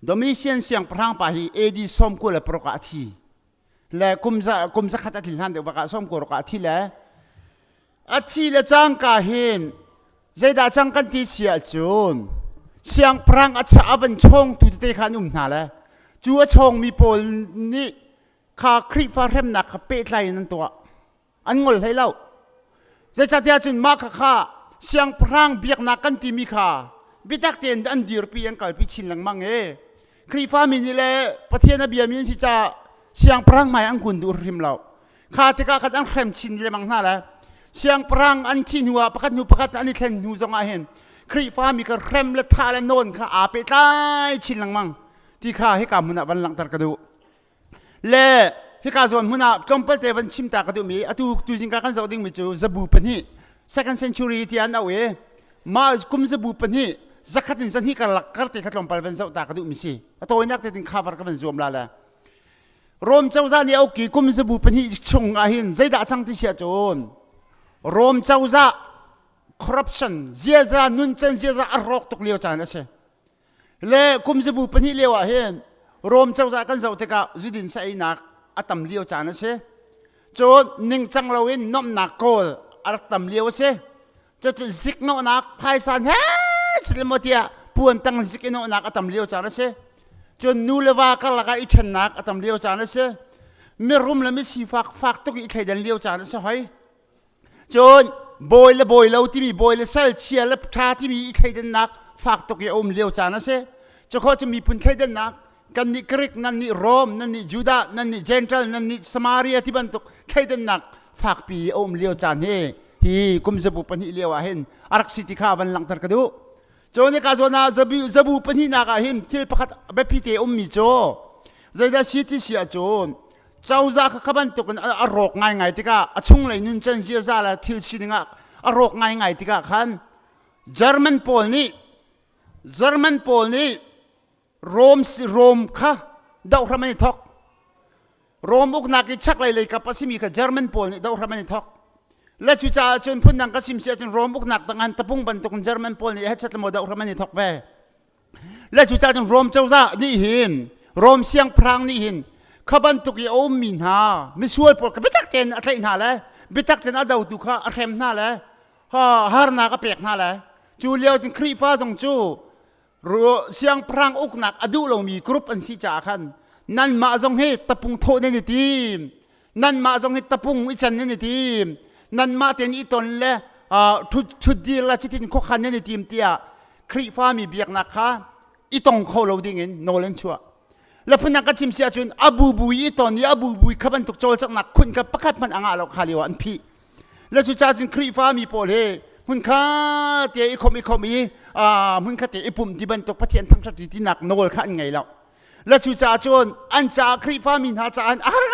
Domitian siangpahrang pa hi AD 96 ah a thi. Le kum za kum zakhat a tlin hlan deuh bak ah 96 ah a thi le a thi le cangka hin zeidah cang kan ti si ahcun siangpahrang a a van chawngtu tete kha an um hna le cu a chawngmi pawl nih kha Khrihfa hremnak kha pehtlai in an tuah. An ngol hlei lo. Zeicahtiah cun mah kha kha siangpahrang biaknak kan timi kha biatak tein an dirpi an kalpi chin lengmang i Khrihfa mi nih le Pathian a biami an si caah siangpahrang hmai an kun duh hrim lo. Kha tikah khan an hrem chin lengmang hna le siangpahrang an thi hnu ah pakhat hnu pakhat an i thlen hnu zong ah hin Khrihfa mi kha hrem le thah le nawn kha aa pehtlai chin lengmang ti kha hika hmun ah van langhter ka duh. Le hika zawn hmun ah tlawmpal te van chim ta ka duhmi atu tuzing ka kan zoh dingmi cu zabu pahnih, second century ti an auh i mah kum zabu pahnih zakhat in zahnih karlak kar te kha tlawmpal van zoh ta ka duhmi si. A tawinak te tin cover ka van zuam la le Rom cozah nih auki kum zabu pahnih chung ah hin zeidah cang ti sia cun Rom cozah corruption ziaza nuncan ziaza a rawk tuk lio caan a si. Le kum zabu pahnih lio ah hin Rom cozah kan zoh tikah zudin saeinak a tam lio caan a si. Cun ningcang loin nomhnak kawl a rak tam lio a si. Cucu ziknawhnak phaisa he maw tiah puan tang zik i nawhnak a tam lio caan a si. Cun nu le va karlak ah i ṭhennak a tam lio caan a si. Mirum le misifak fak tuk i thleidan lio caan a si hoi. Cun bawi le bawi lo timi, bawi le sal, chia le ṭha timi i thleidannak fak tuk i a um lio caan a si. Cukhawh cu miphun thleidannak, kan nih Greek, nan nih Rom, nan nih Judah, nan nih Gentile, nan nih Samaria ti bantuk thleidannak fakpi a um lio caan hi hi kum zabu pahnih lio ah hin a rak si ti kha van langhter ka duh. Cun hika zawn ah zabu, zabu pahnihnak ah hin thil pakhat biapi te ummi cu zeidah si ti si ahcun cozah kha kha bantukin a rawk ngaingai tikah, a chunglei nuncan ziaza le thil sining ah a rawk ngaingai tikah khan German pawl nih Rome kha doh hram an i thok. Rome uknak i chaklei lei kap a simi kha German pawl nih doh hram an i thok. Le cucaah cun phundang ka sim si ahcun Rome uknak tangah tapung bantukin German pawl nih hechet le maw doh hram an i thok ve. Le cucaah cun Rome cozah nih hin, Rome siangpahrang nih hin kha bantuk i a ummi hna misual pawl kha biatak tein a tlaih hna le biatak tein a dotu kha a hrem hna le harnak a pek hna le cu lio cun Khrihfa zong cu siangpahrang uknak a duh lomi group an si caah khan nanmah zong hi tapung thawh nan i tim, nanmah zong hi tapung i can nan i tim, nanmah tein i ton le ṭhutdir le cutin khuakhan nan i tim tiah Khrihfami biaknak kha i tong kho lo ding in nawl an chuah. Le phundang kan chim si ahcun a bubu i ton i a bubu i kha bantuk cawlcanghnak khun kha pakhat hmanh a ngah lo kha lio ah an phih. Le cucaah cun Khrihfami pawl hi hmunkha te i khom i khom i hmunkhat te i pumh ti bantuk Pathian thangṭhat ti tinak nawl kha an ngei lo. Le cucaah cun an caah, Khrihfami hna caah a har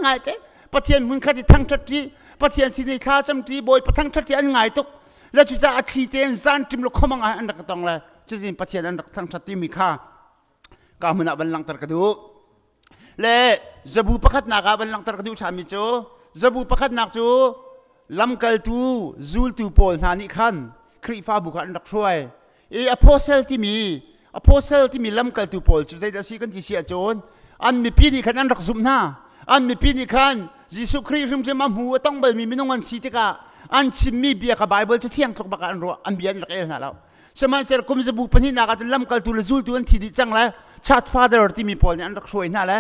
ngai te. Pathian hmunkhat i thangṭhat ṭi, Pathian sin i thla cam ṭi, Bawipa thangṭhat ṭi an ngai tuk. Le cucaah a thli tein zan ṭim le khomang ah an rak tong le cutin Pathian an rak thangṭhat timi kha ka hmun ah van langhter ka duh. Le zabu pakhatnak ah van langhter ka duh ṭhanmi cu zabu pakhatnak cu lamkaltu zultu pawl hna nih khan Khrihfabu kha an rak hruai i apostle timi lamkaltu pawl cu zeidah si kan ti si ahcun an mipi nih khan an rak zumh hna. An mipi nih khan Jesuh Khrih hrimhrim a hmu a tong balmi minung an si tikah an chimmi bia kha Bible cu thiang tluk bak ah an ruah, an bia an rak el hna lo. Sihmanhsehlaw kum zabu pahnihnak ah cun lamkaltu le zultu an thi dih cang le church father timi pawl nih an rak hruai hna le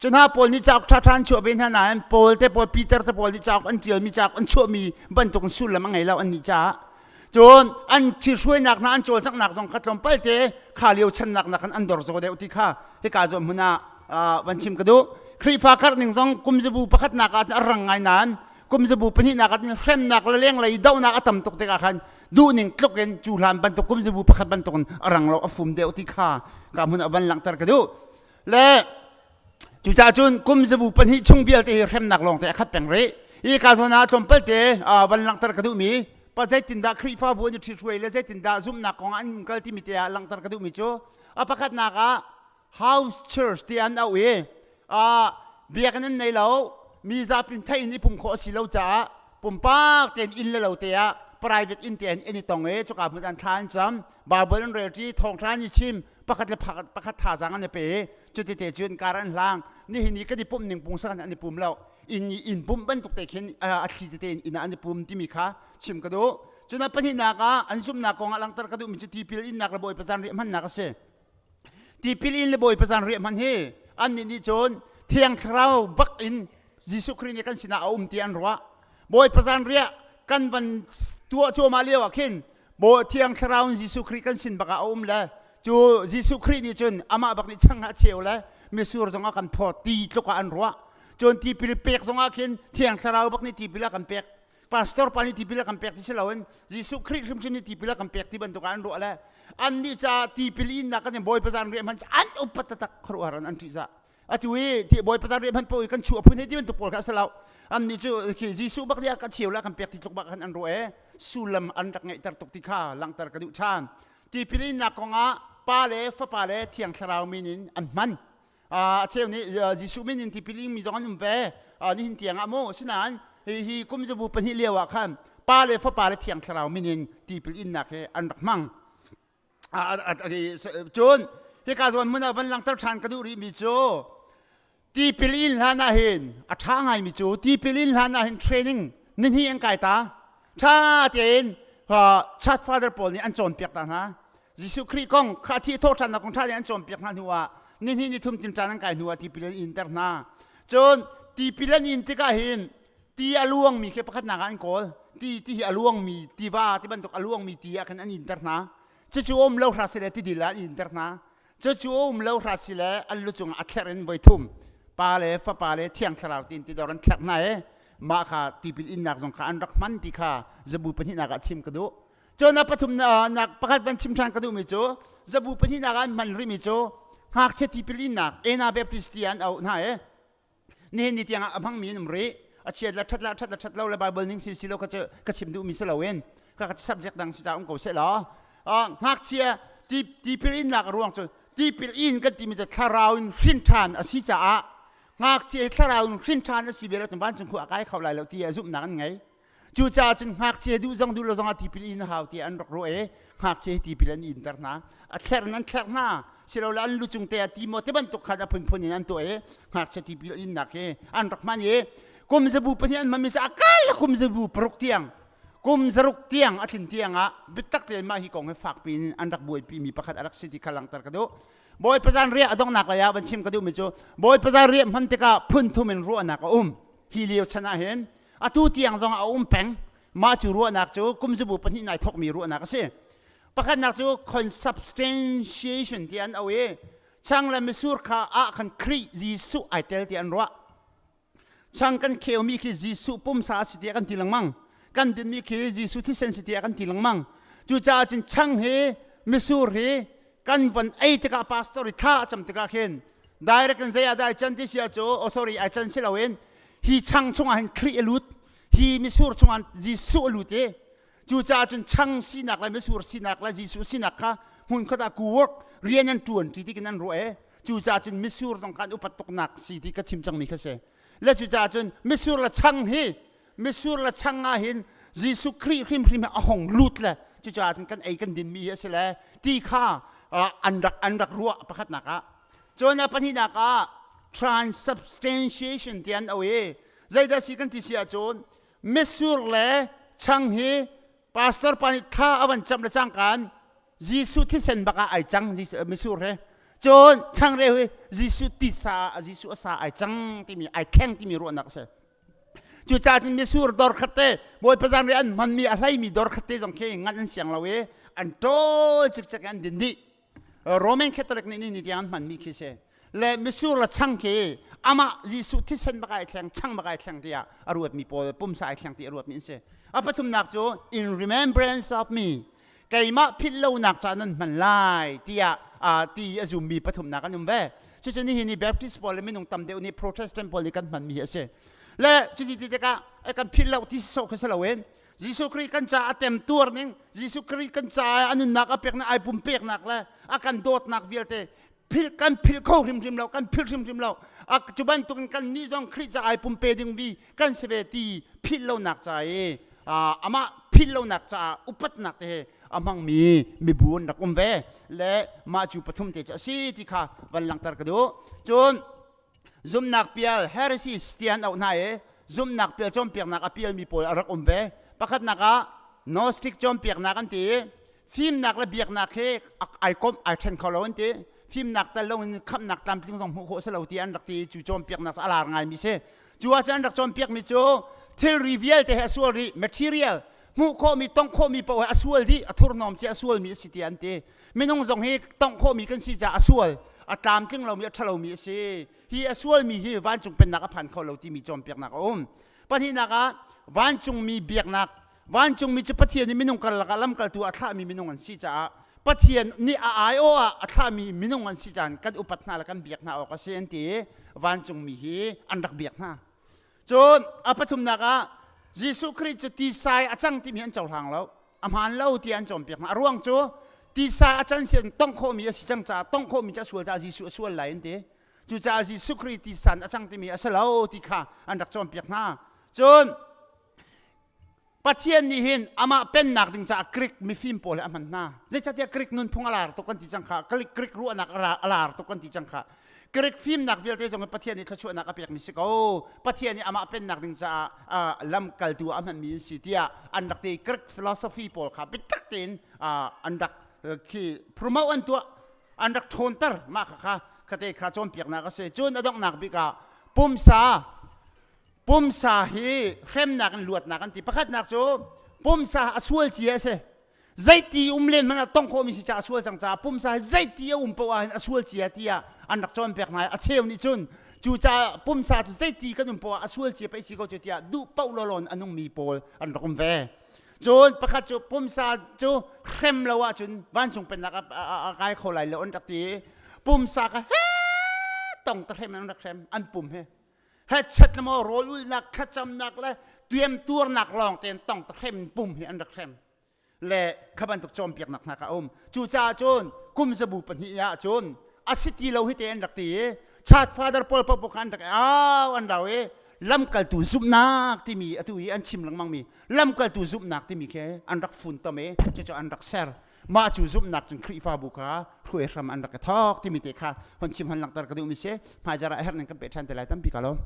cu hna pawl nih cauk ṭhaṭha an chuah ve hna nain Paul te pawl, Peter te pawl nih cauk an ṭialmi, cauk an chuahmi bantuk in sullam a ngei lo an nih caah. Cun an ṭhihruainak hna, an cawlcanghnak zong kha tlawmpal te kha lio channak nakin an dor zaw deuh ti kha hika zawn hmun ah van chim ka duh. Khrihfa karh ning zong kum zabu pakhatnak ah a rang ngai nain kum zabu pahnihnak ah hremnak le lenglei dohnak a tam tuk tikah khan duhning tluk in cu hlan bantuk kum zabu pakhat bantukin a rang lo, a fum deuh ti kha ka hmun ah van langhter ka duh. Le cucaah cun kum zabu pahnih chung vialte hi hremnak lawng te a khat peng rih. Hi ka zawn ah tlawmpal te van langhter ka duhmi pa zeitindah Khrihfabu an i ṭhithruai le zeitindah zumhnak kong an kal timi te ah langhter ka duhmi cu a pakhatnak ah house church ti an auh i biakinn an nei lo, mi zapi theih in i pum khawh a si lo caah pumpak tein inn le lo te ah, private inn te in i tong i cuka hmun an thla an cam, Bible an rel ṭi, thawngṭha an i chim. Pakhat le pakhat pakhat thazaang an i pe i cutite cun kar an hlang. Nihin i kan i pumh ning pungsan an i pum lo. Inn i inn pumh bantuk te khin a thli tete in inn ah an i pum timi kha chim ka duh. Cun a pahnihnak ah an zumhnak kong ah langhter ka duhmi cu tipil innak le Bawipa zanriah hmannak a si. Tipil in le Bawipa zanriah hman hi annih nih cun Thiang Thlarau bak in Jesuh Khrih nih kan sinah a um ti an ruah. Bawipa zanriah kan van tuah cuahmah lio ah khin Bawi Thiang Thlarau in Jesuh Khrih kan sin bak ah a um le cu Jesuh Khrih nih cun amah bak nih chang ah a cheu le mitsur zong a kan phawt ti tluk ah an ruah. Cun tipil pek zong ah khin Thiang Thlarau bak nih tipil a kan pek. Pastor pa nih tipil a kan pek ti si loin Jesuh Khrih hrimhrim nih tipil a kan pek ti bantuk ah an ruah le annih caah tipil innak kan Bawipa zan riah hmanh an upat taktak khuaruahhar an ṭihzah. Atu i ti Bawipa zan riah hmanh paoh i kan chuah phun he ti bantuk pawl kha a si lo. Annih cu khi Jesuh bak nih a ka cheu le a kan pek ti tluk bak khan an ruah i sullam an rak ngeihter tuk ti kha langhter ka duh ṭhan. Tipil innak kongah Pa le Fapa le Thiang Thlarau min in an hman. A cheu nih Jesuh min in tipil ingmi zong an um ve. Nihin tiang ah mu. Asinain hi kum zabu pahnih lio ah khan Pa le Fapa le Thiang Thlarau min in tipil innak hi an rak hmang. Cun hika zawn hmun ah van langhter ṭhan ka duh rihmi cu tipil in hlan ah hin a ṭha ngaimi cu tipil in hlan ah hin training nihnih an kai ta. Ṭha tein church father pawl nih an cawnpiak ta hna. Jesuh Khrih kong kha thi thawhṭhannak kong ṭha tein an cawnpiak hna hnuah nihnih nithum tinṭan an kai hnuah tipil an inter hna. Cun tipil an in tikah hin ti a luangmi khi pakhatnak ah an kawl. Ti ti hi a luangmi tiva ti bantuk a luangmi ti ah khan an inter hna. Cucu um lo hra sile tidil ah an inter hna. Cucu um lo hra sile an lu cungah a thlerh in voi thum Pa le Fapa le Thiang Thlarau tiin tidor an thlerh hna i mah kha tipil innak zong kha an rak hman ti kha zabu pahnihnak ah chim ka duh. Cun a pathumnak pakhat van chim ṭhan ka duhmi cu zabu pahnihnak ah an hman rihmi cu ngakchia tipil innak Ena Baptist ti an auh hna i nihin ni tiangah a hmangmi an um rih. A chiat le ṭhat le ṭhat le ṭhat lo le Bible ning si si lo kha cu ka chim duhmi si loin ka subject dang si ca um ko seh law ngakchia tipil innak a ruang cu tipil in kan timi cu thlarau in hrin ṭhan a si caah ngakchia hi thlarau in hrin ṭhan a si bel ahcun vancung khua a kai kho lai lo ti a zumhnak an ngei. Cucaah cun ngakchia duh zong duh lo zong ah tipil in a hau tiah an rak ruah i ngakchia hi tipil an inter hna. A thlerh in an thlerh hna. Silole an lu cung te ah ti maw ti bantuk khan a phunphun in an tuah i ngakchia tipil innak hi an rak hman i kum zabu pahnih an hmanmi cu a kal kum zabu paruk tiang kum zaruk tiang a tlin tiang ah biatak tein mah hi kong hi fakpi in an rak buaipi mi pakhat a rak si ti kha langhter ka duh. Bawipa zan riah a donghnak lei ah van chim ka duhmi cu Bawipa zan riah hman tikah phun thum in ruahnak a um. Hi lio chan ah hin atu tiang zong a um peng. Mah cu ruahnak cu kum zabu pahnih nai thawkmi ruahnak a si. Pakhatnak cu consubstantiation ti an au i chang le misur kha ah khan Khrih Jesuh ai tel ti an ruah. Chang kan kheumi khi Jesuh pumsa a si tiah kan ti lengmang. Kan dinmi khi Jesuh thisen si tiah kan ti lengmang. Cucaah cun chang hi misur hi kan von ei tikah pastor i thla a cam tikah khin direct in zei ah dah ai can ti si ah cu oh sorry ai can si loin hi chang chungah hin Khrih a lut hi misur chungah Jesuh a lut i cucaah cun chang sinak le misur sinak le Jesuh sinak kha hmunkhat ah work rian an ṭuan ṭi ti an ruah i cucaah cun misur zong kha an upat tuknak si ti ka chim cangmi kha si le cucaah cun misur le chang hi misur le chang ah hin Jesuh Khrih hrimhrim hi a hong lut le cucaah cun kan ei kan dinmi hi a si le ti kha an rak an rak ruah pakhatnak ah cun a pahnihnak ah transubstantiation ti an au i zeidah si kan ti si ahcun mitsur le chang hi pastor pa nih thla a van camh le cangkaan Jesuh thisen bak ah ai cang mitsur he cun changreu hi Jesuh tisa Jesuh a sa ai cang timi ai thleng timi ruahnak a si Cucaah cun mitsur dor khat te Bawipa zanriah an hmanmi a hleimi dor khat te zong khi ngan an siang lo i an ṭawl cikcek in an din dih. Roman Catholic nih ni tiang an hmanmi khi si. Le mitsur le chang khi amah Jesuh thisen bak ai thleng, chang bak ai thleng tiah a ruatmi pawl pumsa ai thleng ti a ruatmi an si. A pathumnak cu in remembrance of me keimah philh lonak ca nan hman lai tiah ti a zummi pathumnak an um ve. Cucu nihin i Baptist pawl le minung tam deuh nih Protestant pawl nih kan hmanmi hi a si. Le cuti ti tikah kan philh lo ti sawh kha si loin Jesuh Khrih kan caah a temtuar ning Jesuh Khrih kan caah a nunnak a peknak ai pumpeknak le a kan dawtnak vialte philh kan philh kho hrimhrim lo kan philh hrimhrim lo a cu bantukin kan nih zong Khrih ca ai pumpe ding mi kan si ve ti philh lonak ca i amah philh lonak caah upatnak te he a hmangmi mibu an rak um ve. Le mah cu pathum te cu a si ti kha van langhter ka duh. Cun zumnak pial heresies ti an auh hna i zumnak pial cawnpiaknak a pialmi pawl a rak um ve. Pakhatnak ah Gnostic cawnpiaknak an ti i fimnak le biaknak hi ai komh ai ṭhen kho lo an ti. Fimnak tel loin khamhnak tlamtling zong hmuh khawh a si lo ti an rak ti. Cu cawnpiaknak cu a lar ngaimi si. Cu ahcun an rak cawnpiakmi cu thilri vialte he a sual rih, material hmuh khawhmi tongh khawhmi paoh he a sual dih, a thurhnawm ci a sualmi a si tiah an ti. Minung zong hi tongh khawhmi kan si caah a sual, a tlamtling lomi, a ṭhalomi a si. Hi a sualmi hi vancung pennak a phan kho lo timi cawnpiaknak a um. Pahnihnak ah vancungmi biaknak. Vancungmi cu Pathian nih minung karlak ah lamkaltu a thlahmi minung an si caah Pathian nih a aiawh ah a thlahmi minung an si caan kan upat hna le kan biak hna awk a si an ti i vancungmi hi an rak biak hna. Cun a pathumnak ah Jesuh Khrih cu tisa i a cang timi an cohlang lo. A hmaan lo tiah an cawnpiak hna. A ruang cu tisa a can si an tongh khawhmi a si cang caah tongh khawhmi cu a sual caah Jesuh a sual lai an ti. Cucaah Jesuh Khrih tisa in a cang timi a si lo ti kha an rak cawnpiak hna. Cun Pathian nih hin amah pennak ding caah Greek mifim pawl he a hman hna. Zeicahtiah Greek nunphung a lar tuk kan ti cang kha, Greek ruahnak a lar tuk kan ti cang kha. Greek fimnak vialte zong hi Pathian nih thluachuahnak a pekmi si ko. Pathian nih amah pennak ding caah lamkaltu ah a hmanmi an si tiah an rak ti. Greek philosophy pawl kha biatak tein an rak khi promote an tuah, an rak ṭhawnter. Mah kha kha khate kha cawnpiaknak a si. Cun a donghnak bik ah pumsa Pumsa hi hremnak in luatnak an ti. Pakhatnak cu pumsa a sual cia a si. Zeiti um len hmanh ah tong khawhmi si caah a sual cang caah pumsa hi zeiti a um paoh ah hin a sual cia tiah an rak cawnpiak hna i a cheu nih cun cucaah pumsa cu zeiti kan um paoh ah a sual cia pei si ko cu tiah duh paoh lawlaw in a nungmi pawl an rak um ve. Cun pakhat cu pumsa cu hrem lo ahcun vancung pennak a kai kho lai lo an rak ti i pumsa kha he tong ta hrem an rak hrem an pum he. Hechet le maw rawl ulnak thlacamnak le tuamtuarnak lawng tein tong ta hrem pum hi an rak hrem le kha bantuk cawnpiaknak hna kha a um. Cucaah cun kum zabu pahnih ah cun a si ti lo hi te an rak ti i church father pawl paoh kha an rak au an rau i lamkaltu zumhnak timi atu i an chim lengmang mi lamkaltu zumhnak timi khi an rak funtom i cucu an rak ser. Mah cu zumhnak cun Khrihfabu kha hruai hram an rak i thawk timi te kha hon chim hon langhter ka duhmi si. Hmaizarh ah a herh ning kan peh ṭhan te lai. Tampi ka lawm.